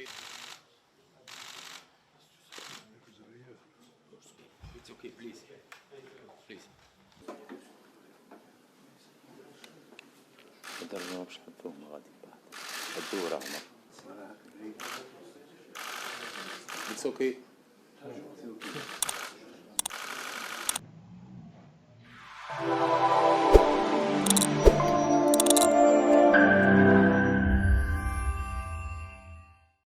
Okay. It's okay, please. Please. الدرجة باش نحطوهم غادي بعد حطوه راهم. It's okay. It's okay.